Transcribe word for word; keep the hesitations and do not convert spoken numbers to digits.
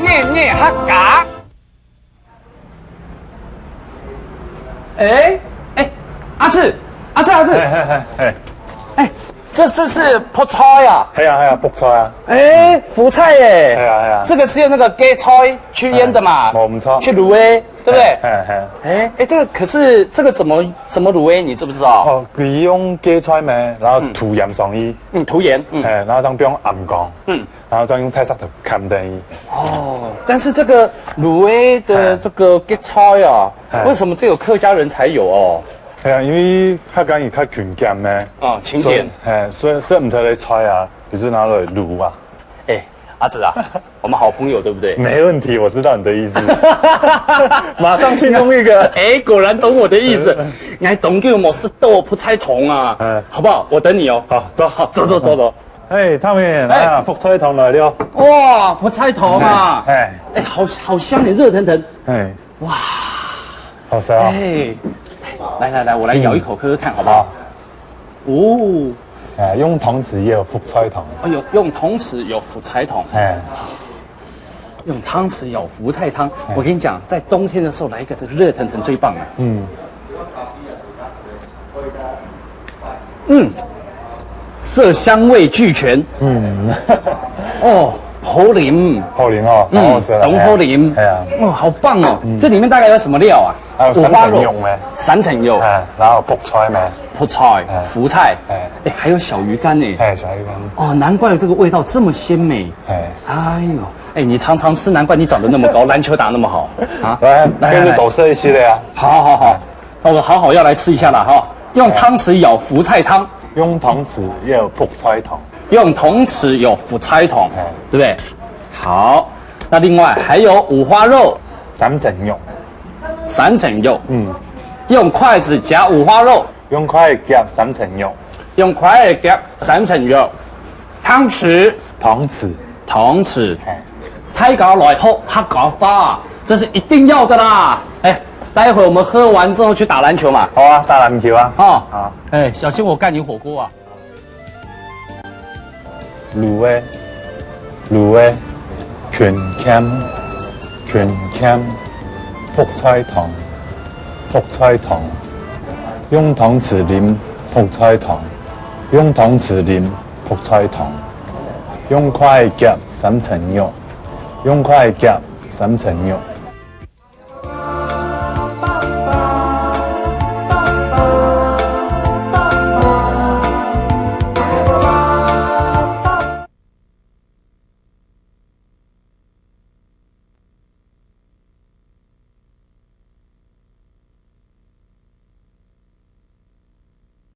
日日客家。哎哎，阿志，阿志，阿志，哎哎哎哎，哎，这是不是覆菜啊？系啊系啊，覆菜啊。哎，福菜耶。系啊系啊。这个是用那个芥菜去腌的嘛？哎，没错。去卤味，对不对？哎哎。哎哎，这个可是这个怎么怎么卤味？你知不知道？哦，佢用芥菜咩，然后涂盐上去。嗯，涂盐，嗯。哎，然后这样不用盐光。嗯。 然后再用大石头崁等佢。哦，但是这个卤味的这个芥菜啊，哎。为什么只有客家人才有哦？哎呀，因为客家人较勤俭呢。哦，勤俭。所以，哎，所以所以毋得来菜啊，就是拿来卤啊。哎，阿志啊，我们好朋友对不对？没问题，我知道你的意思。马上去弄一个。哎，果然懂我的意思。你还懂给我们是豆腐菜桶啊？嗯。好不好？我等你哦。好，走。好，走走走走。 哎，昌明，哎。啊，覆菜汤来了。哇，覆菜汤啊！哎。哎，好好香耶，热腾腾。哎。哇。好香啊。哎，来来来，我来舀一口喝喝看，好不好？好。哦。哎，用汤匙舀覆菜汤。哎呦，用汤匙舀覆菜汤。哎。用汤匙舀覆菜汤，哎。我跟你讲，在冬天的时候来一个这个热腾腾最棒了。嗯。 嗯，色香味俱全。嗯。哦，好啉。好啉哦，嗯，好好食啦。懂好啉。哎呀。哦，好棒哦。嗯。这里面大概有什么料啊？还有三层肉咩？五花肉。三层肉。哎，然后覆菜咩？覆菜，哎。福菜。哎。哎，还有小鱼干呢。哎，小鱼干。哦，难怪这个味道这么鲜美。哎。哎呦，哎，你常常吃，难怪你长得那么高，篮球打那么好啊。来，来，来，来。就是多吃一些的啊。好，好，好。哎。 到时候好好要来吃一下了哈。用汤匙舀福菜汤。用汤匙舀覆菜汤。用汤匙舀福菜汤，哎。对不对？好，那另外还有五花肉。三层肉。三层肉。嗯。用筷子夹五花肉。用筷夹三层肉。用筷夹三层肉。汤匙。汤匙。汤匙。哎。大家来学客家话，这是一定要的啦。哎， 待会我们喝完之后去打篮球嘛。好啊，打篮球啊。哦。好。哎，小心我盖你火锅啊。卤味，卤味，勤儉，勤儉，覆菜汤，覆菜汤，用汤匙啉覆菜汤，用汤匙啉覆菜汤，用筷夹三层肉，用筷夹三层肉。